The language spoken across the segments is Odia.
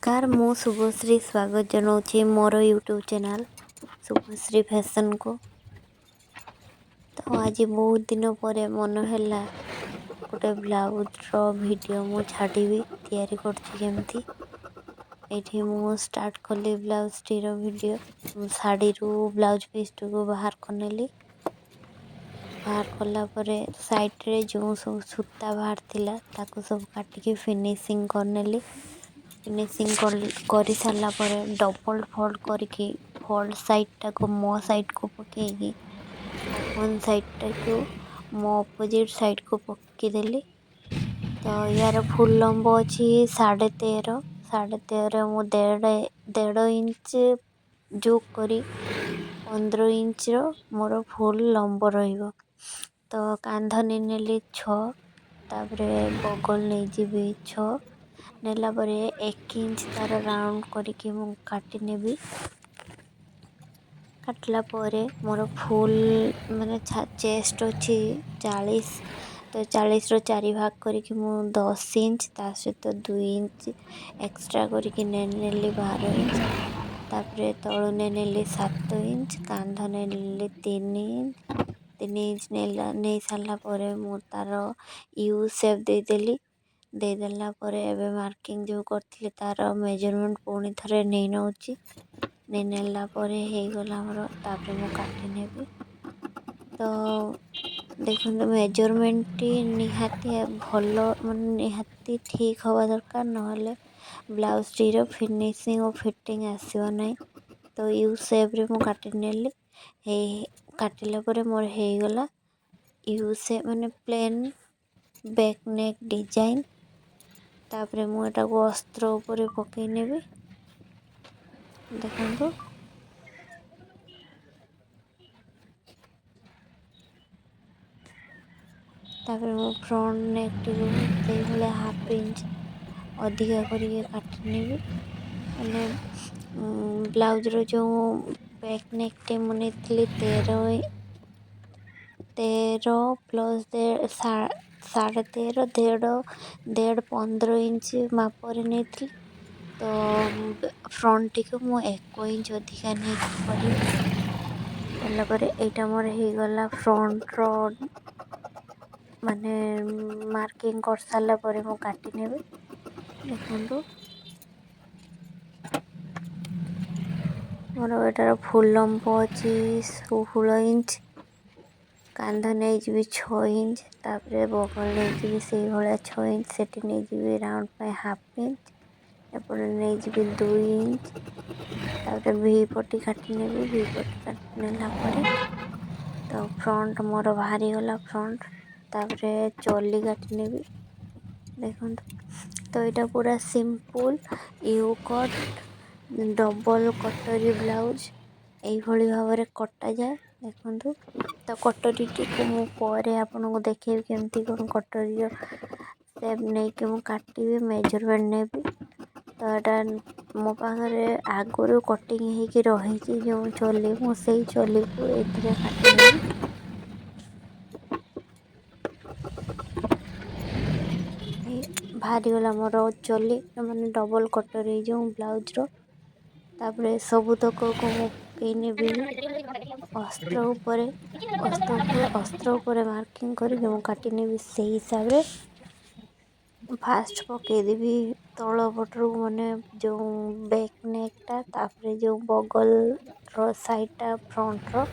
ନମସ୍କାର, ମୁଁ ଶୁଭଶ୍ରୀ ସ୍ୱାଗତ ଜଣାଉଛି ମୋର ୟୁଟ୍ୟୁବ୍ ଚ୍ୟାନେଲ୍ ଶୁଭଶ୍ରୀ ଫ୍ୟାସନ୍କୁ। ତ ଆଜି ବହୁତ ଦିନ ପରେ ମନ ହେଲା ଗୋଟେ ବ୍ଲାଉଜ୍ର ଭିଡ଼ିଓ ମୁଁ ଛାଡ଼ିବି, ତିଆରି କରୁଛି କେମିତି। ଏଇଠି ମୁଁ ଷ୍ଟାର୍ଟ କଲି ବ୍ଲାଉଜ୍ଟିର ଭିଡ଼ିଓ। ଶାଢ଼ୀରୁ ବ୍ଲାଉଜ୍ ପିସ୍ଟିକୁ ବାହାର କରିନେଲି। ବାହାର କଲା ପରେ ସାଇଡ଼୍ରେ ଯେଉଁ ସବୁ ସୂତା ବାହାରିଥିଲା, ତାକୁ ସବୁ କାଟିକି ଫିନିସିଂ କରିନେଲି। ଫିନିସିଂ କରିସାରିଲା ପରେ ଡବଲ୍ ଫୋଲ୍ଡ କରିକି ଫୋଲ୍ଡ ସାଇଡ଼୍ଟାକୁ ମୋ ସାଇଡ଼୍କୁ ପକାଇକି ଓପନ୍ ସାଇଡ଼୍ଟାକୁ ମୋ ଅପୋଜିଟ୍ ସାଇଡ଼୍କୁ ପକାଇଦେଲି। ତ ୟାର ଫୁଲ୍ ଲମ୍ବ ଅଛି 13.5। 13.5 ମୁଁ ଦେଢ଼ ଇଞ୍ଚ ଯୋଗ କରି 15 ଇଞ୍ଚର ମୋର ଫୁଲ୍ ଲମ୍ବ ରହିବ। ତ କାନ୍ଧ ନେଇନେଲି 6, ତାପରେ ବଗଲ ନେଇଯିବି 6। ନେଲା ପରେ 1 ଇଞ୍ଚ ତା'ର ରାଉଣ୍ଡ କରିକି ମୁଁ କାଟି ନେବି। କାଟିଲା ପରେ ମୋର ଫୁଲ୍ ମାନେ ଚେଷ୍ଟ ଅଛି 40, ତ 40ର 4 ଭାଗ କରିକି ମୁଁ 10 ଇଞ୍ଚ, ତା ସହିତ 2 ଇଞ୍ଚ ଏକ୍ସଟ୍ରା କରିକି ନେଲି 12 ଇଞ୍ଚ। ତାପରେ ତଳୁ ନେଲି 7 ଇଞ୍ଚ, କାନ୍ଧ ନେଲି 3 ଇଞ୍ଚ। 3 ଇଞ୍ଚ ନେଇ ସାରିଲା ପରେ ମୁଁ ତା'ର you ସେପ୍ ଦେଇଦେଲି। ଦେଇଦେଲା ପରେ ଏବେ ମାର୍କିଂ ଯେଉଁ କରିଥିଲି, ତା'ର ମେଜରମେଣ୍ଟ ପୁଣି ଥରେ ନେଇ ନେଉଛି। ନେଇ ନେଲା ପରେ ହେଇଗଲା ଆମର। ତାପରେ ମୁଁ କାଟି ନେବି। ତ ଦେଖନ୍ତୁ, ମେଜରମେଣ୍ଟଟି ନିହାତି ଭଲ, ମାନେ ନିହାତି ଠିକ୍ ହେବା ଦରକାର, ନହେଲେ ବ୍ଲାଉଜ୍ଟିର ଫିନିସିଂ ଓ ଫିଟିଂ ଆସିବ ନାହିଁ। ତ you ସେପ୍ରେ ମୁଁ କାଟି ନେଲି। ହେଇ କାଟିଲା ପରେ ମୋର ହେଇଗଲା you ସେପ୍, ମାନେ ପ୍ଲେନ୍ ବ୍ୟାକ୍ ନେକ୍ ଡିଜାଇନ୍। ତାପରେ ମୁଁ ଏଟାକୁ ଅସ୍ତ୍ର ଉପରେ ପକାଇ ନେବି। ଦେଖନ୍ତୁ, ତାପରେ ମୁଁ ଫ୍ରଣ୍ଟ ନେକ୍ଟିକୁ ସେଇଭଳିଆ ହାଫ୍ ଇଞ୍ଚ ଅଧିକା କରିକି କାଟି ନେବି। ମାନେ ବ୍ଲାଉଜ୍ର ଯେଉଁ ବ୍ୟାକ୍ ନେକ୍ଟି ମୁଁ ନେଇଥିଲି 13, 13 ପ୍ଲସ୍ 13.5, ଦେଢ଼ ଦେଢ଼, 15 ଇଞ୍ଚ ମାପରେ ନେଇଥିଲି। ତ ଫ୍ରଣ୍ଟଟିକୁ ମୁଁ 1 ଇଞ୍ଚ ଅଧିକା ନେଇକି କରିବି। କଲା ପରେ ଏଇଟା ମୋର ହେଇଗଲା। ଫ୍ରଣ୍ଟର ମାନେ ମାର୍କିଂ କରିସାରିଲା ପରେ ମୁଁ କାଟି ନେବି। ଦେଖନ୍ତୁ, ମୋର ଏଟାର ଫୁଲ୍ ଲମ୍ବ ଅଛି 16 ଇଞ୍ଚ, କାନ୍ଧ ନେଇଯିବି 6 ଇଞ୍ଚ, ତାପରେ ବଗଲ ନେଇଯିବି ସେଇଭଳିଆ 6 ଇଞ୍ଚ। ସେଠି ନେଇଯିବି ରାଉଣ୍ଡ ପାଇଁ ହାଫ୍ ଇଞ୍ଚ, ଏପଟେ ନେଇଯିବି 2 ଇଞ୍ଚ। ତାପରେ ଭି ପଟି କାଟି ନେବି। ଭି ପଟି କାଟି ନେଲା ପରେ ତ ଫ୍ରଣ୍ଟ ମୋର ବାହାରିଗଲା ଫ୍ରଣ୍ଟ। ତାପରେ ଚୋଲି କାଟି ନେବି। ଦେଖନ୍ତୁ, ତ ଏଇଟା ପୁରା simple you cut double katori blouse ଏଇଭଳି ଭାବରେ କଟାଯାଏ। ଦେଖନ୍ତୁ, ତ କଟୋରୀଟିକୁ ମୁଁ ପରେ ଆପଣଙ୍କୁ ଦେଖେଇବି କେମିତି କ'ଣ କଟୋରୀର ସେପ୍ ନେଇକି ମୁଁ କାଟିବି, ମେଜରମେଣ୍ଟ ନେବି। ତ ଏଇଟା ମୋ ପାଖରେ ଆଗରୁ କଟିଂ ହେଇକି ରହିଛି ଯେଉଁ ଚୋଲି, ମୁଁ ସେଇ ଚୋଲିକୁ ଏଥିରେ କାଟିନେବି। ବାହାରିଗଲା ମୋର ଚୋଲି, ମାନେ ଡବଲ୍ କଟୋରୀ ଯେଉଁ ବ୍ଲାଉଜ୍ର। ତାପରେ ସବୁତକକୁ ମୁଁ ପକାଇ ନେବି ଅସ୍ତ୍ର ଉପରେ। ଅସ୍ତ୍ର ଉପରେ ମାର୍କିଂ କରିକି ମୁଁ କାଟି ନେବି ସେଇ ହିସାବରେ। ଫାଷ୍ଟ ପକାଇଦେବି ତଳ ପଟରୁ, ମାନେ ଯେଉଁ ବ୍ୟାକ୍ ନେକ୍ଟା, ତାପରେ ଯେଉଁ ବଗଲର ସାଇଡ଼୍ଟା ଫ୍ରଣ୍ଟର,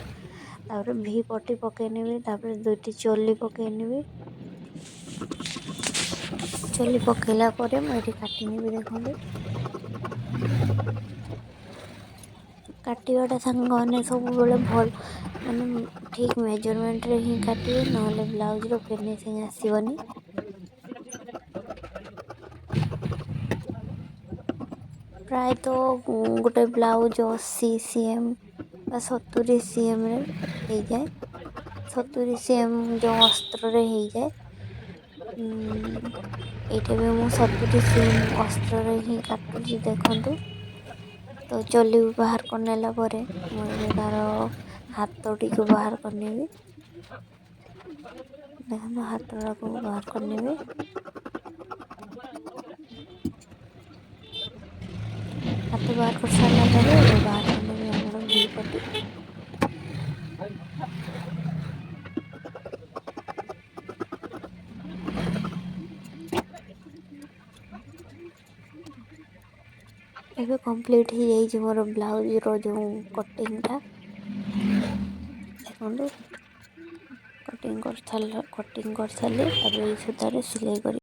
ତାପରେ ଭି ପଟି ପକାଇ ନେବି, ତାପରେ ଦୁଇଟି ଚୋଲି ପକାଇ ନେବି। ଚୋଲି ପକାଇଲା ପରେ ମୁଁ ଏଠି କାଟି ନେବି। ଦେଖନ୍ତୁ, କାଟିବାଟା ସାଙ୍ଗମାନେ ସବୁବେଳେ ଭଲ, ମାନେ ଠିକ୍ ମେଜରମେଣ୍ଟରେ ହିଁ କାଟିବେ, ନହେଲେ ବ୍ଲାଉଜ୍ର ଫିନିସିଂ ଆସିବନି। ପ୍ରାୟତଃ ଗୋଟେ ବ୍ଲାଉଜ୍ 80 ସି ଏମ୍ ବା 70 ସି ଏମ୍ରେ ହେଇଯାଏ। 70 ସି ଏମ୍ ଯେଉଁ ଅସ୍ତ୍ରରେ ହେଇଯାଏ। ଏଇଟା ବି ମୁଁ 70 ସି ଏମ୍ ଅସ୍ତ୍ରରେ ହିଁ କାଟୁଛି। ଦେଖନ୍ତୁ, ତ ଚୋଲି ବାହାର କରିନେଲା ପରେ ମୁଁ ଏବେ ତା'ର ହାତଟିକୁ ବାହାର କରିନେବି। ଦେଖନ୍ତୁ, ହାତଟାକୁ ବାହାର କରିନେବି। ବାହାର କରିସାରିଲା ପରେ ଏବେ ବାହାର କରିନେବି ଆମର ଭି ପଟି। ଏବେ କମ୍ପ୍ଲିଟ୍ ହେଇଯାଇଛି ମୋର ବ୍ଲାଉଜ୍ର ଯେଉଁ କଟିଂଟା। ଦେଖନ୍ତୁ, କଟିଂ କରିସାରିଲା, କଟିଂ କରିସାରିଲି। ତାପରେ ଏଇ ସୂତାରେ ସିଲେଇ କରି